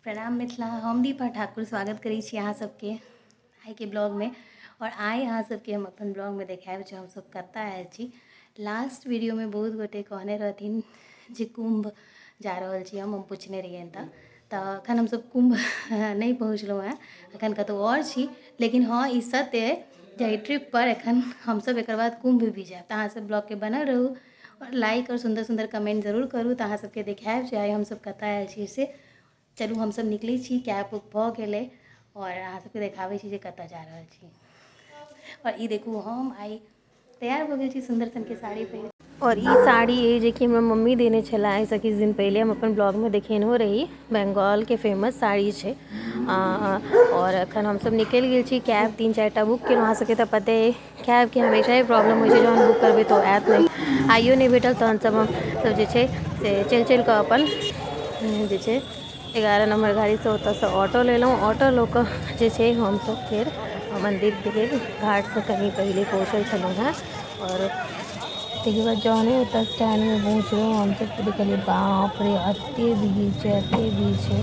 प्रणाम मिथिला, हम दीपा ठाकुर स्वागत करै छी अहाँ सबके आइके ब्लॉगमे। और आइ अहाँ सबके हम अपन ब्लॉगमे देखायब जे हमसब कतऽ आयल छी। लास्ट वीडियोमे बहुत गोटे कहने रहथिन जे कुम्भ जा रहल छी। हम पुछने रहियनि तऽ एखन हमसब कुम्भ नहि पहुँचलहुँ हेँ, एखन कतहु आओर छी। लेकिन हँ, ई सत्य अइ जे एहि ट्रिपपर एखन हमसब एकर बाद कुम्भ भी जायब। तऽ अहाँसब ब्लॉगके बनल रहू आओर लाइक आओर सुन्दर सुन्दर कमेन्ट जरूर करू। तऽ अहाँ सबके देखायब जे आइ हमसब कतऽ आयल छी। से चलू, हमसब निकलै छी, कैब बुक भऽ गेलै आओर अहाँ सबके देखाबै छी जे कतऽ जा रहल छी। आओर ई देखू, हम आइ तैयार भऽ गेल छी सुन्दर सनके साड़ी पहिर। और ई साड़ी अइ जेकि हमरा मम्मी देने छलै आइसँ किछु दिन पहिले। हम अपन ब्लॉगमे देखेनहो रही। बंगालके फेमस साड़ी छै। और एखन हमसब निकलि गेल छी। कैब 3-4 टा बुक केलहुँ। अहाँ सबके तऽ पते अइ, कैबके हमेशा ही प्रॉब्लम होइ छै। जहन बुक करबै तऽ ओ आयत नहि। आइयो नहि भेटल। तहन सब हम सब जे छै से चलि चलि कऽ अपन जे छै 11 नम्बर गाड़ीसँ ओतऽसँ ऑटो लेलहुँ। ऑटो लऽ कऽ जे छै हमसब फेर मन्दिरके लेल घाटसँ कनि पहिले पहुँचल छलहुँ हेँ। आओर ताहिके बाद जहने ओतऽ स्टैंडमे पहुँचलहुँ हमसब तऽ देखलियै, बाप रे, एते भीड़ छै, एते भीड़ छै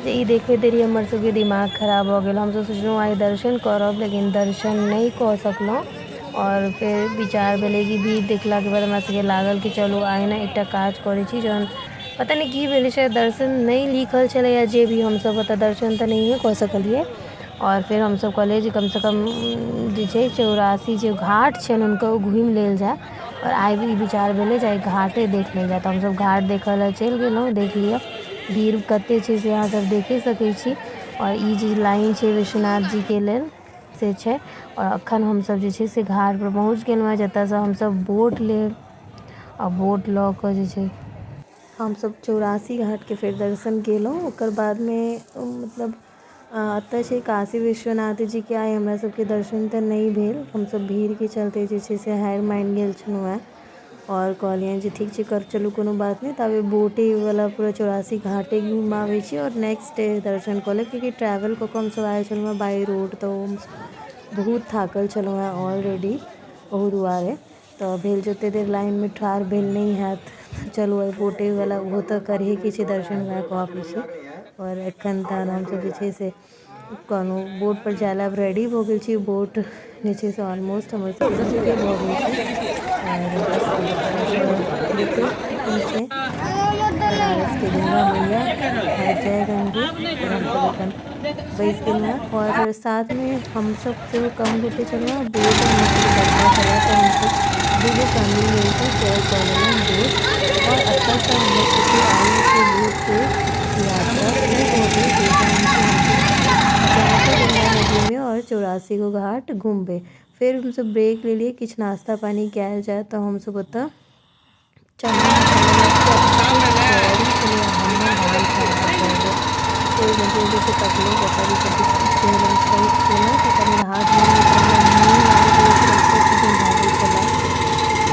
जे ई देखैत देरी हमर सबके दिमाग खराब भऽ गेल। हमसब सोचलहुँ आइ दर्शन करब, लेकिन दर्शन नहि कऽ सकलहुँ। आओर फेर विचार भेलै कि भीड़ देखलाके बाद हमरा सबके लागल कि चलू, आइ ने एकटा काज करै छी। जहन पता नहि की भेलै, शायद दर्शन नहि लिखल छलै या जे भी, हमसब ओतऽ दर्शन तऽ नहिए कऽ सकलियै। आओर फेर हमसब कहलियै जे कमसँ कम जे छै 84 जे घाट छनि हुनकर, ओ घुमि लेल जाय। आओर आइ भी ई विचार भेलै जे आइ घाटे देख लेल जाय। तऽ हमसब घाट देखऽ लए चलि गेलहुँ। देख लिअ, भीड़ कते छै से अहाँ सब देखे सकै छी। आओर ई जे लाइन छै विश्वनाथ जीके लेल से छै। आओर अखन हमसब जे छै से घाट पर पहुँच गेलहुँ हेँ, जतऽसँ हमसब बोट लेब। आ बोट लऽ कऽ जे छै हमसब 84 घाटके फेर दर्शन केलहुँ। ओकर बादमे मतलब एतऽ छै काशी विश्वनाथ जीके। आइ हमरा सबके दर्शन तऽ नहि भेल। हमसब भीड़के चलते जे छै से हारि मानि गेल छलहुँ हेँ आओर कहलियनि जे ठीक छै, कर चलू, कोनो बात नहि। ताबे बोटेवला पूरा 84 घाटे घुमि आबै छी आओर नेक्स्ट डे दर्शन कऽ लेब, कियाकि ट्रैवल कऽ कऽ हमसब आयल छलहुँ हेँ बाइ रोड, तऽ बहुत थाकल छलहुँ हेँ ऑलरेडी। ओहू दुआरे तऽ भेल जे ओतेक देर लाइनमे ठाढ़ भेल नहि हैत। चलू, आइ बोटेवला ओहो तऽ करहेके छै दर्शन, वएह कऽ आबै छी। आओर एखन तहन हमसब जे छै से कहलहुँ बोटपर जाय लए आब रेडी भऽ गेल छी। बोट जे छै से ऑलमोस्ट हमर सबके बुके भऽ गेल छै। आओर बस देखियौ, ई छै बनारसके गंगा मैया और जय गंगे। और हमसब एखन बैस गेलहुँ हेँ आओर साथमे हमसब सेहो कम गोटे छलहुँ हेँ। बोट हमर सबके बड़का छलै, तऽ हमसब दूगो फैमिली मिलके शेयर कऽ लेलहुँ बोट। आओर एतऽसँ हमर सबके आइ छै बोटके यात्रा शुरू भऽ गेल, जाहिसँ हमसब जाकऽ गंगा नदीमे आओर 84 गो घाट घुमबै। फेर हमसब ब्रेक लेलियै, किछु नाश्ता पानी कयल जाय। तऽ हमसब ओतऽ चना मसाला एतेक करू छलै, हमर हाल खराब भऽ गेल। फेर जल्दी जल्दी तकलहुँ कतऽ भी बिस्कुट छै। खेलहुँ तऽ कनि राहत भेल, नहि तऽ हमरा मुँह लाल भऽ गेल छलै, एतेक भए गेल छलै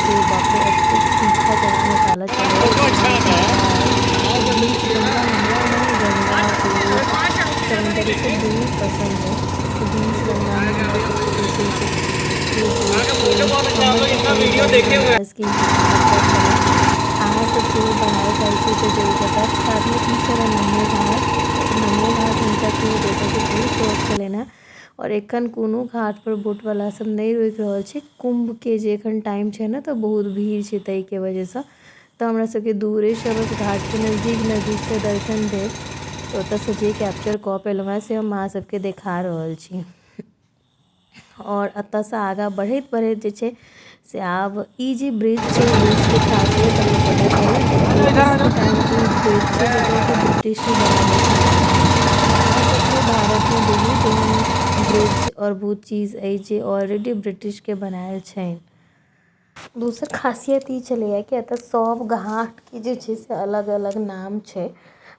जे बाप रे, एतेक तीखा चना मसाला छलै जे मजा आयल। बीच गंगा, हमरा ने गंगा, बोट, समुद्र ई सब बहुत पसन्द अइ। तऽ बीच गंगामे हमरा सबके जे छै से बोटके हमर तऽ पहिल बनारसके यात्रा छलै। अहाँ सब सेहो बढ़ाय चाहै छी तऽ जरूर बतायब। साथमे ई छलै नमो घाट। नमो घाट हुनका सेहो देखयके बहुत शौक छलनि हेँ। आओर एखन कोनो घाट पर बोटवला सब नहि रोकि रहल छै। कुम्भके जे एखन टाइम छै ने, तऽ बहुत भीड़ छै, ताहिके वजहसँ। तऽ हमरा सबके दूरेसँ बस घाटके नजदीक नजदीकसँ दर्शन भेल। तऽ ओतऽसँ जे कैप्चर कऽ पेलहुँ हेँ से हम अहाँ सबके देखा रहल छी। आओर एतऽसँ आगाँ बढ़ैत बढ़ैत जे छै से आब ई जे ब्रिज छै, ब्रिजके खासियत हमरा पता चलल जे ब्रिटिशके टाइमके ई ब्रिज छै, जकरा कि ब्रिटिश ही बनेने छलै। अहाँ अपनो भारतमे बहुत एहन ब्रिज आओर बहुत चीज अछि जे ऑलरेडी ब्रिटिशके बनायल छनि। दोसर खासियत ई छलैए कि एतऽ सब घाटके जे छै से अलग अलग नाम छै।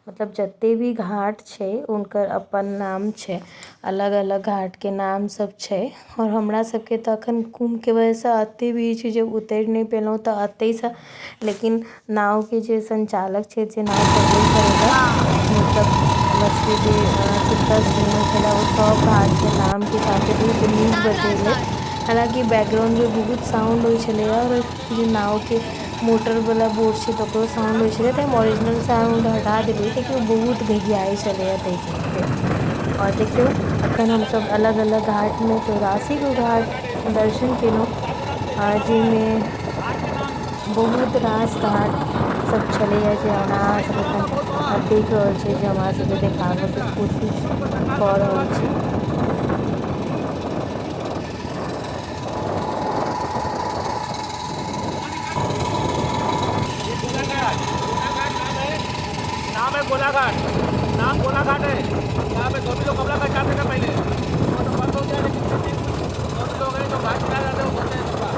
मतलब जते भी घाट छै, हुनकर अपन नाम छै, अलग अलग घाटके नाम सब छै। आओर हमरा सबके तऽ अखन कुम्भके वजहसँ एते भीड़ छै जे उतरि नहि पेलहुँ तऽ एतहिसँ। लेकिन नावके जे संचालक छै, जे नाव चलबै छलै, मतलब हमर सबके जे चित्ता लेने छलै, ओ सब घाटके नामके साथे बहुत नीक बतेलथि। हालाँकि बैकग्राउंडमे बहुत साउंड होइ छलैए आओर जे नावके मोटर वाला बोट छै तकरो साउंड होइ छलै, तऽ हम ओरिजिनल साउंड हटा देलियै कियाकि ओ बहुत घिघियाइ छलैए ताहि चलते। आओर देखियौ अखन हमसभ अलग अलग घाटमे 84 गो घाट दर्शन केलहुँ, जाहिमे बहुत रास घाट सब छलैए जे अहाँ सब एखन देख रहल छी जे हम अहाँ सबके देखाबऽके कोशिश कऽ रहल छी। नाम है गोलाघाट, नाम गोलाघाट है। यहाँ पे धोबी लोग कपड़ा कटाते थे पहले, वो तो बंद हो गया, लेकिन फिर भी धोबी लोग हैं जो घाट किनारे जाते हैं वो धोते हैं कपड़ा।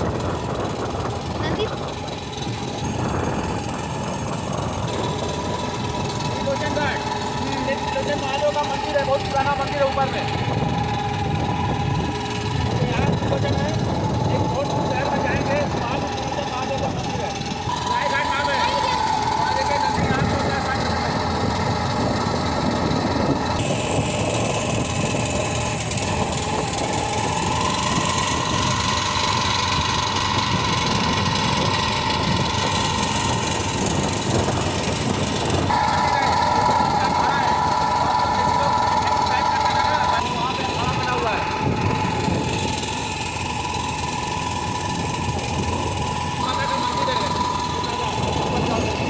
त्रिलोचन घाट, ये त्रिलोचन महादेव का मंदिर है, बहुत पुराना मंदिर है। ऊपर में यहाँ त्रिलोचन है, एक बहुत दूर शहर में जाएंगे वहाँ भी त्रिलोचन महादेव का मंदिर है। गाय घाट नाम है, वहाँ देखिए नदी नाम होता है। वहाँ पे अखाड़ा बना हुआ है, माता का मंदिर है। ऊपर जाओ।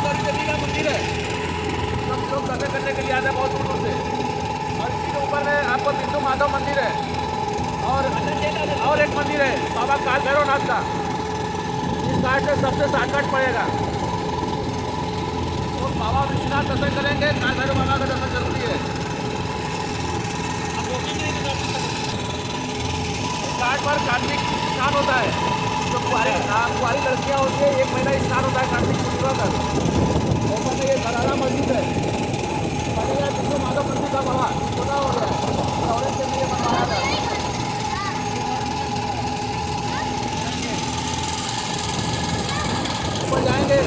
गौरी देवी का मंदिर है, सब लोग दर्शन करने के लिए आते हैं बहुत दूर दूर से। और इसी के ऊपर में आपको बिंदु माधव मंदिर है और एक मंदिर है बाबा काल भैरवनाथ का। इस घाट से सबसे शॉर्टकट पड़ेगा, तो बाबा विश्वनाथ दर्शन करेंगे, काल भैरव बाबा का दर्शन जरूरी है। इस घाट पर कार्तिक स्नान होता है, जो कुंवारी कुंवारी लड़कियाँ होती है, एक महीना स्नान होता है कार्तिक पूर्णिमा तक। ऊपर में ये घरारा मस्जिद है, पहले यहाँ बिंदु माधव मंदिर था, बाबा छोटा हो गया है, औरंगजेब ने ये बनवाया था। ऊपर जाएंगे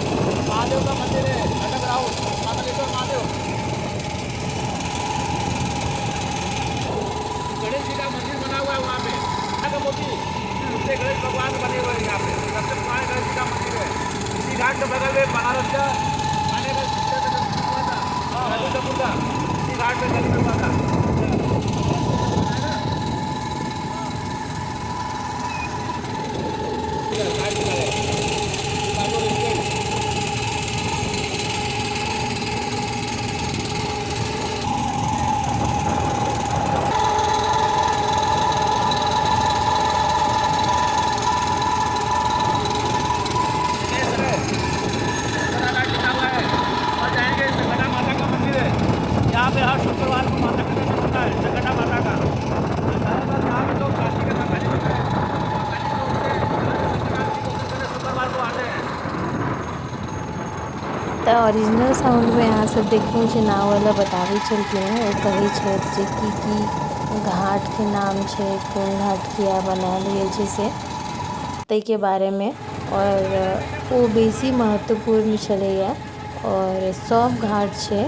महादेव का मंदिर है, अटक राउत मातलेश्वर महादेव। गणेश जी का मंदिर बना हुआ है वहाँ पे, का मोती उससे गणेश भगवान बने हुए हैं। यहाँ पे सबसे पुराने गणेश जी का मंदिर है। इसी घाट के बगल में बनारस का खाने का हुआ था, रणबीर कपूर का, इसी घाट पे गली में हुआ था। घाट किनारे लिखा हुआ है। और जाएंगे संकटा माता का मंदिर है, यहाँ पे हर शुक्रवार को माता का दर्शन होता है, संकटा माता का। ज़्यादातर यहाँ पे लोग काशी के महाकाली लोग हैं, महाकाली लोग शुक्रवार को आते हैं। तऽ ओरिजिनल साउंडमे अहाँ सब देखलहुँ जे नाववला बताबै छलखिन हेँ, ओ कहै छथि जे की की घाटके नाम छै, कोन घाट किया बनायल गेल छै से ताहिके बारेमे। आओर ओ बेसी महत्वपूर्ण छलैए। आओर सब घाट छै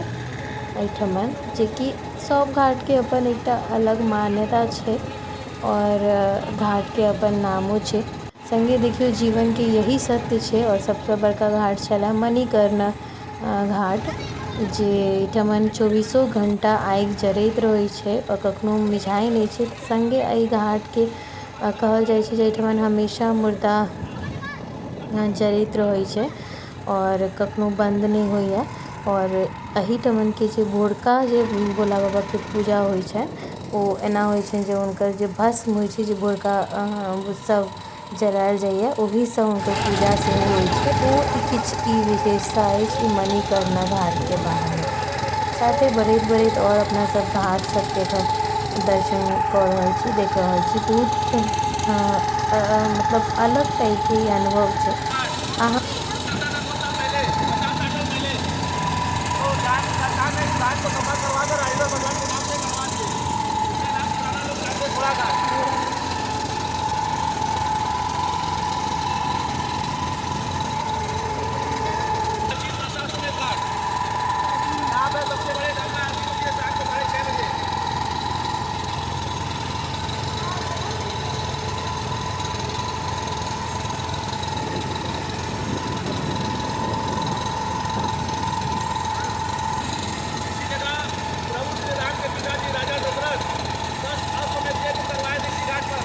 एहिठमन, जेकि सब घाटके अपन एकटा अलग मान्यता छै आओर घाटके अपन नामो छै। सङ्गे देखियौ जीवनके यही सत्य छै। आओर सबसँ बड़का घाट छलै मणिकर्ण घाट, जे एहिठमन 24 घण्टा आगि जरैत रहै छै आओर कखनो मिझाइ नहि छै। सङ्गे एहि घाटके कहल जाइ छै जे एहिठमन हमेशा मुर्दा जरैत रहै छै आओर कखनो बन्द नहि होइए। आओर एहिठमनके जे भोरका जे भोला बाबाके पूजा होइ छनि ओ एना होइ छनि जे हुनकर जे भस्म होइ छै, जे भोरका सब जरायल जाइए, ओहीसँ हुनकर पूजा सेहो होइ छै। ओ किछु ई विशेषता अछि ई मणिकर्णा घाटके बारेमे। साथे बढ़ैत बढ़ैत आओर अपना सब घाट सबके एखन दर्शन कऽ रहल छी, देख रहल छी। बहुत मतलब अलग टाइपके ई अनुभव छै। अहाँ पहले 50-60 साल पहले तो सरकार ने इस घाट को सफा करवा कर राजेंद्र भगवान के नाम से बनवा दिए। इसका नाम पुराना लोग जानते घोड़ा घाट। घाट यहाँ पे सबसे बड़े गंगा आरती होती है शाम को 6:30 बजे। इसी जगह प्रभु श्री राम के पिताजी राजा दशरथ 10 अश्वमेध यज्ञ करवाए थे इसी घाट पर।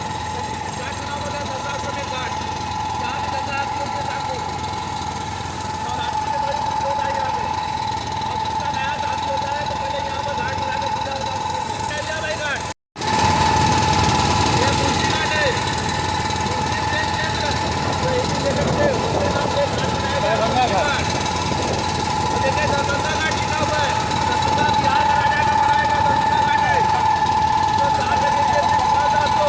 इस घाट का नाम होता है दशाश्वमेध घाट। यहाँ पे गंगा आरती होती है शाम को। नवरात्रि में बड़ी लोग आए यहाँ पे, और जिसका नया शादी होता है तो पहले यहाँ पर घाट बनाकर पूजा होता है। भाई घाट, यह तुलसी घाट है। तुलसी प्रेमचंद्र जो हिंदी लेखक थे, उनके नाम से घाट बनाया गया दरभंगा घाट। और देखिए दरभंगा घाट लिखा हुआ है। दरभंगा बिहार का राजा का बनाया गया दरभंगा घाट है। तो घाट के दास को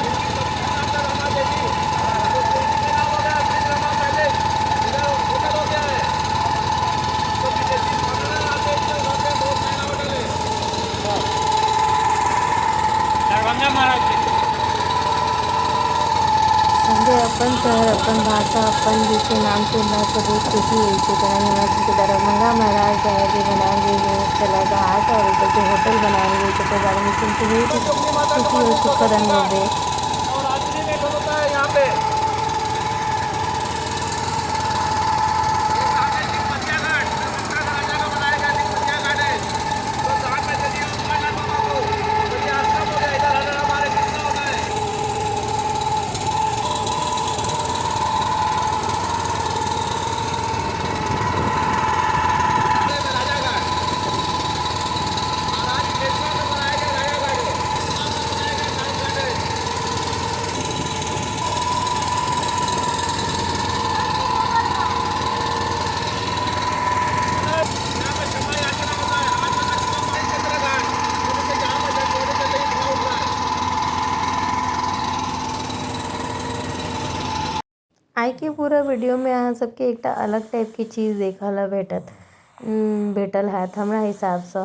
इनकी पत्नी का नाम था रमा देवी, तो बेटी का नाम हो गया श्री रमा पैलेस। इधर होटल हो गया है। तो विदेशी फॉरेनर आते हैं इधर रहते हैं, बहुत महंगा होटल है। दरभंगा महाराज के संगे अपन शहर, अपन भाषा, अपन जे छै नाम सुनलासँ बहुत खुशी होइ छै। तेनाही हमरा सबके दरभंगा महाराज द्वारा जे बनायल गेल छलै घाट और ओकर जे होटल बनायल गेल छै, ओकर बारेमे सुनिके बहुत ही जोगनी माता का खुशी और मंदिर सुखद चौसठ अनुभव घाट। भेल। नवरात्रि में होता है यहाँ पे। ये सामने तिरपतिया घाट, दरभंगा का राजा का बनाया गया तिरपतिया घाट है। तो घाट में चलिए ओमकारनाथ बाबा को, तो ये आश्रम हो गया। इधर हर हमारे कृष्णा होता है। राजा घाट महाराज केशवा में बनाया गया राजा घाट है। बनाया गया घाट है। यहाँ पे क्षमा याचना होता है। हाथ में क्षमा हरिश्चंद्र घाट, तो जैसे जहाँ पर डेड बॉडी चल रही है, धुआं उठ रहा है। आइके पूरा वीडियोमे अहाँ सबके एकटा अलग टाइपके चीज देखऽ लए भेटत भेटल हैत हमरा हिसाबसँ।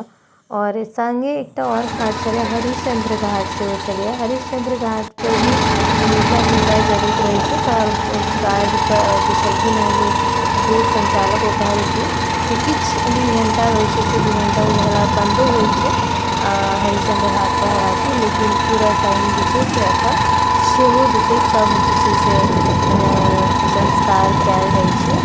और संगे एकटा और घाट छलै, हरिश्चंद्र घाट सेहो छलैए। हरिश्चंद्र घाट पर भी हमेशा मेला जड़ैत रहै छै। तऽ गार्ड जे छलखिन हेँ, जे बोट संचालक, ओ कहलखिन जे किछु घंटा होइ छै से 2 घंटा ओ घोड़ा बन्दो होइ छै हरिश्चंद्र घाट पर हालाँकि, लेकिन पूरा टाइम जे छै से एतऽ सेहो जे छै सब जे छै से संस्कार कयल जाइ छै।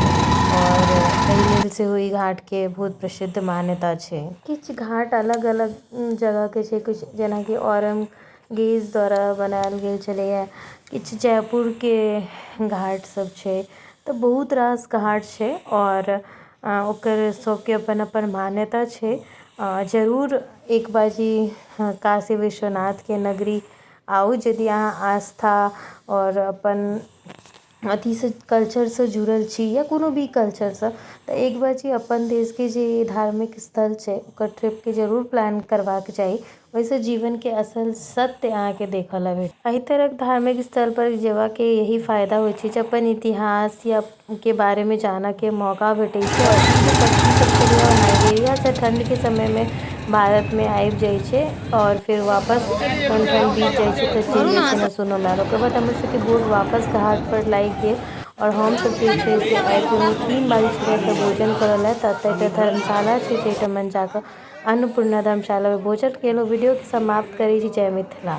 और एहि लेल सेहो ई घाटके बहुत प्रसिद्ध मान्यता छै। किछु घाट अलग अलग जगहके छै, किछु जेनाकि औरंगजेब द्वारा बनायल गेल छलैए, किछु जयपुरके घाट सब छै। तऽ बहुत रास घाट छै और ओकर सबके अपन अपन मान्यता छै। जरूर एक बाजी काशी विश्वनाथके नगरी आउ, यदि अहाँ आस्था और अपन अथीसँ कल्चरसँ जुड़ल छी या कोनो भी कल्चरसँ, तऽ एक बार अपन देशके जे धार्मिक स्थल छै ओकर ट्रिपके जरूर प्लान करबाक चाही। ओहिसँ जीवनके असल सत्य अहाँके देखऽ लए भेटत। एहि तरहक धार्मिक स्थलपर जेबाके यही फायदा होइ छै जे अपन इतिहास या के बारेमे जानऽके मौका भेटै छै। आओर ई जे पक्षी सब छलै ओ नाइजीरियासँ ठण्डके समयमे भारतमे आबि जाइ छै और फिर वापस जहन ठण्ड बीत जाइ छै तऽ चलि जाइ छै ने सुनऽमे आयल। ओकर बाद हमर सबके बोट वापस घाट पर लागि गेल और हमसब जे छै से आबि गेलहुँ। 3 बाजै छलै तऽ भोजन करऽ लए, तऽ एतऽ एकटा धर्मशाला छै जाहिठमन जाकऽ अन्नपूर्णा धर्मशालामे भोजन केलहुँ। वीडियोके समाप्त करै छी। जय मिथिला।